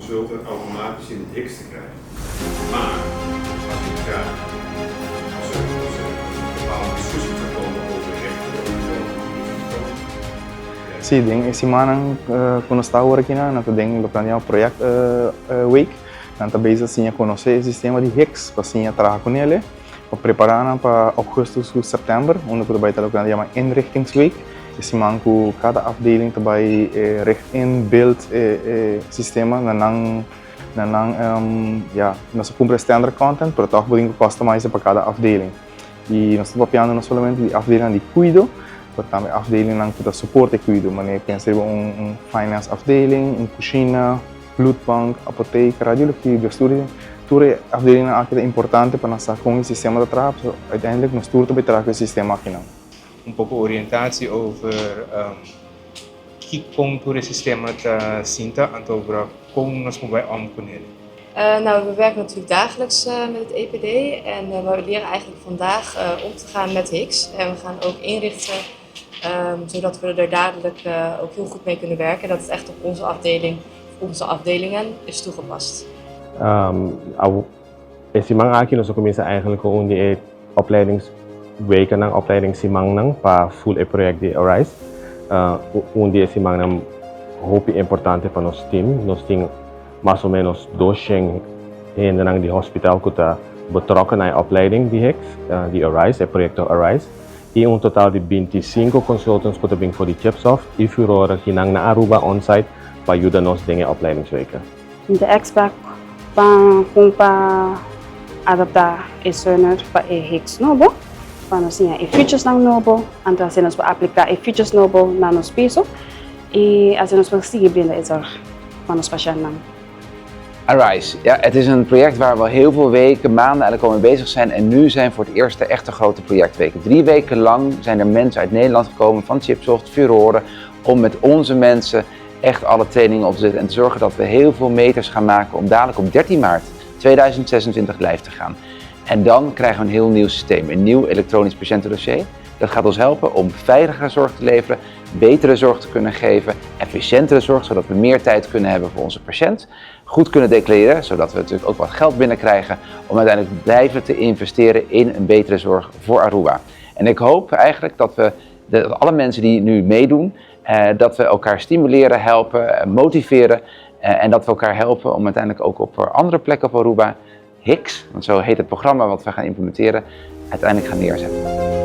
consulten automatisch in het HIX te krijgen. Maar als je het gaat, als er een bepaalde discussie gaat komen over rechten, Sí, den e simannan ku nos ta awor akinan, nan ta den loke nan yama project week. Nan ta bezig siña konosé e sistema di HIX pa siña traha ku nele, pa prepará nan pa augustus ku sèptèmber, unda ku ta bai ta loke nan ta yama inrichtingsweek, e siman ku kada afdeling ta bai richt in, build e sistema na nan na nan ya, nos a kumpra e standard content, pero tòg bo tin ku customize pa kada afdeling. I nos ta papiando no solamente di afdelingnan di kuido, pero tambe afdelingnan ku ta soporta e kuido, manera pensa riba un finance afdeling, un kushina, bloedbank, apotek, radiologie, dus tur e tur e afdelingnan aki ta importante pa nan sa kon e sistema ta traha, pasobra uiteindelijk nos tur ta bay traha ku e sistema akinan. Un poko orientatie over kiko tur e sistema ta sinta anto over kon nos por bai om ku nel. Nou, we werken natuurlijk dagelijks met het EPD en we leren eigenlijk vandaag om te gaan met HIX. En we gaan ook inrichten zodat we er dadelijk ook heel goed mee kunnen werken. En dat het echt op onze afdeling, onze afdelingen is toegepast. E siman aki nos a kuminsá eigenlijk ku un di e opleidingswekennan, opleidingssimannan pa full e project di Arise. Un di e simannan hopi importante pa nos team. Nos tin mas o menos 200 hendenan di hospital ku ta betrokken na e opleiding di HIX, di Arise, e proyekto Arise. I un total di 25 consultants ku ta bin for di Chipsoft i Furore akinan na Aruba on-site pa yuda nos den e opleidingsweken. De expert pa kon pa adaptá e Cerner pa e HIX nobo, pa nos siña e featuresnan nobo, anto asina nos por apliká e features nobo na nos piso i asina nos por sigui brinda e zorg pa nos pashèntnan. Arise, ja, het is een project waar we al heel veel weken, maanden eigenlijk al mee bezig zijn. En nu zijn voor het eerst de echte grote projectweken. 3 weken lang zijn er mensen uit Nederland gekomen van Chipsoft, Furore, om met onze mensen echt alle trainingen op te zetten en te zorgen dat we heel veel meters gaan maken om dadelijk op 13 maart 2026 live te gaan. En dan krijgen we een heel nieuw systeem, een nieuw elektronisch patiëntendossier. Dat gaat ons helpen om veiligere zorg te leveren, betere zorg te kunnen geven, efficiëntere zorg, zodat we meer tijd kunnen hebben voor onze patiënt. Goed kunnen declareren, zodat we natuurlijk ook wat geld binnenkrijgen om uiteindelijk blijven te investeren in een betere zorg voor Aruba. En ik hoop eigenlijk dat alle mensen die nu meedoen, dat we elkaar stimuleren, helpen, motiveren en dat we elkaar helpen om uiteindelijk ook op andere plekken op Aruba HIX, want zo heet het programma wat we gaan implementeren, uiteindelijk gaan neerzetten.